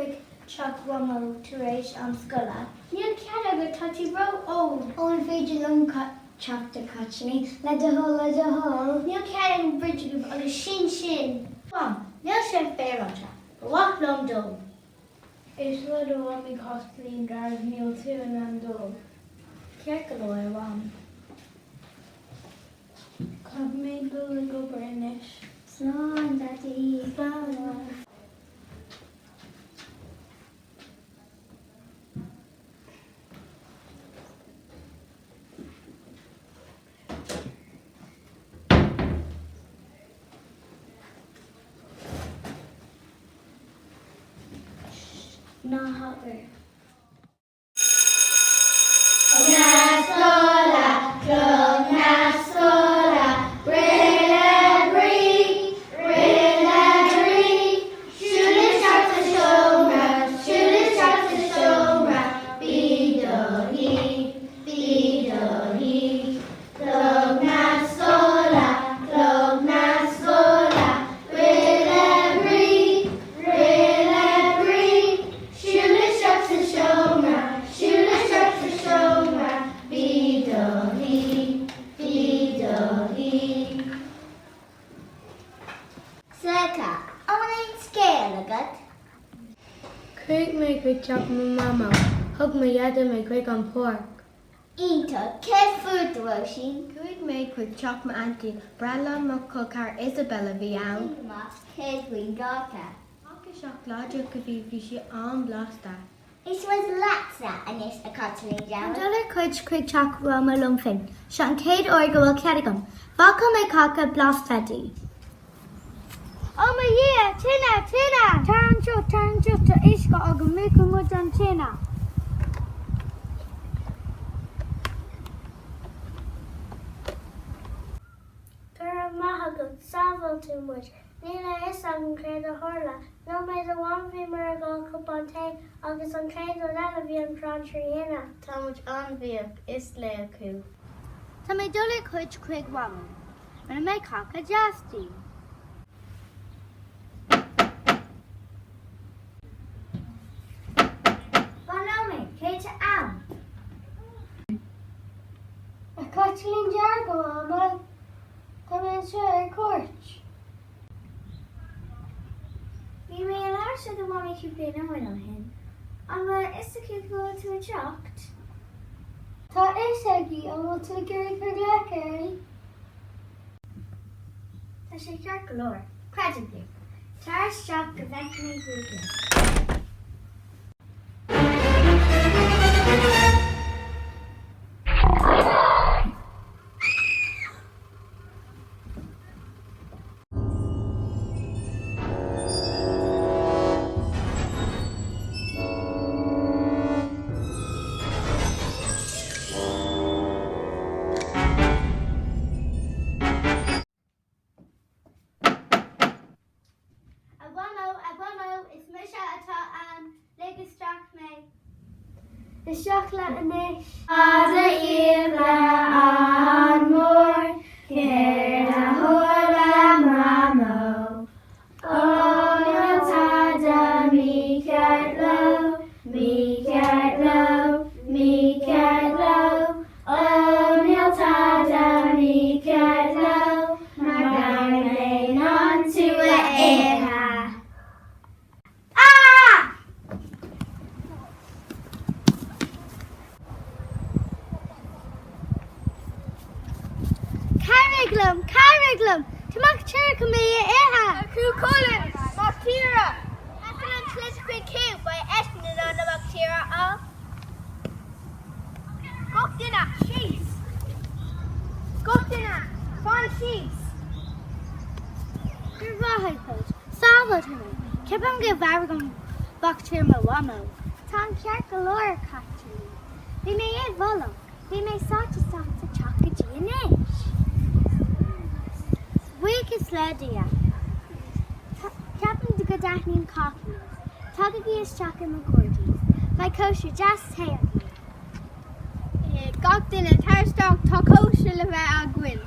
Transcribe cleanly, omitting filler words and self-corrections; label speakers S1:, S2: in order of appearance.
S1: chuig teach Mhamó tar éis am scoile? Níl cead agat, tá tú ró-óg. Ó an féidir liom teacht a Chaitlín, le do thoil, le do thoil? Níl cead ag an bheirt agaibh agus sin sin. Mham, níl sé féaráilte. Ba mhaith liom dul.
S2: Éist le do mhamaí Caitlín Dearg, níl tú in ann dul. Ceart go leor, a Mham. Caithfidh mé dul ag obair anois.
S1: Slán, Daidí. Slán. Ná habair. Siúil isteach sa seomra, siúil isteach sa seomra, bí i do shuí, bí i do shuí. Sorcha, an bhfuil aon scéal agat?
S2: Chuaigh mé chuig teach mo mhamó. Thug mo dhaideo mé chuig an páirc.
S1: Iontach! Céard fút, a Róisín?
S3: Chuaigh mé chuig teach m'aintín. Breithlá mo chol ceathar Isabel a bhí ann.
S1: Sin go maith. Céard faoin gcáca?
S3: Cáca seacláideach a bhí, bhí sé an-bhlasta.
S1: Éistfidh muid leatsa anois, a Chaitlín Gheal. Tá mé ag dul ar cuairt chuig teach Mhamó liom féin. Seo an chéad uair go bhfuil cead agam. Bácáil mé cáca blasta di.
S2: Ó mo Dhia! Tine! Tine! Tar anseo, tar anseo, tá uisce agam, múchfaidh muid an tine.
S1: Go raibh maith agat, sábháil tú muid. Níl a fhios agam céard a tharla. Nóiméad amháin bhíomar ag ól cupán tae agus an chéad rud eile bhí an crann trí thine.
S3: Tá muid an-bhuíoch, is laoch thú.
S1: Tá mé ag dul ar cuairt chuig Mhamó. Rinne mé cáca deas di. Fan nóiméad, cé atá ann?
S2: A Chaitlín Dearg, a Mhamó, tá mé anseo ar cuairt.
S1: Bhí mé ag labhairt le do mhamaí cúpla nóiméad ó shin. An bhfuil a fhios aici go bhfuil tú ag teacht?
S2: Tá a fhios aici, an bhfuil tú ag iarraidh cur glaoch uirthi?
S1: Tá sé ceart go leor, creidim thú. Tar isteach go bhfeicfidh mé thú féin. A Mhamó, a Mhamó, is mise atá ann, lig isteach mé.
S2: Isteach leat anois.
S4: As a fhiacla an-mhór, céard a tharla Mamó? Ó níl tada mícheart leo, mícheart leo, mícheart leo, Ó níl tada mícheart leo mar beidh mé in ann tú a ithe.
S1: Ah! Cabhraigh liom! Cabhraigh liom! Tá mac tíre chun mé a ithe!
S5: Cú Chulainn! Mac tíre! Caithfear an slite chuig Cú, beidh eisean in ann na mac tíre a fháil. Gach duine, síos! Gach duine, fan síos!
S1: Go raibh maith agat. Sábháil tú mé. Ceapaim gur mharaigh an mac tíre mo mhamó. Tá an ceart go leor, a Chaitlín. Bhí mé i bhfolach. Bhí mé sáite isteach sa teach go dtí anois. Buíochas le Dia. Ceapaim go dtaitníonn cácaí libh. Tagaigí isteach i mo ghairdín. Beidh cóisir deas tae againn.
S5: Gach duine, tar isteach, tá cóisir le bheith againn.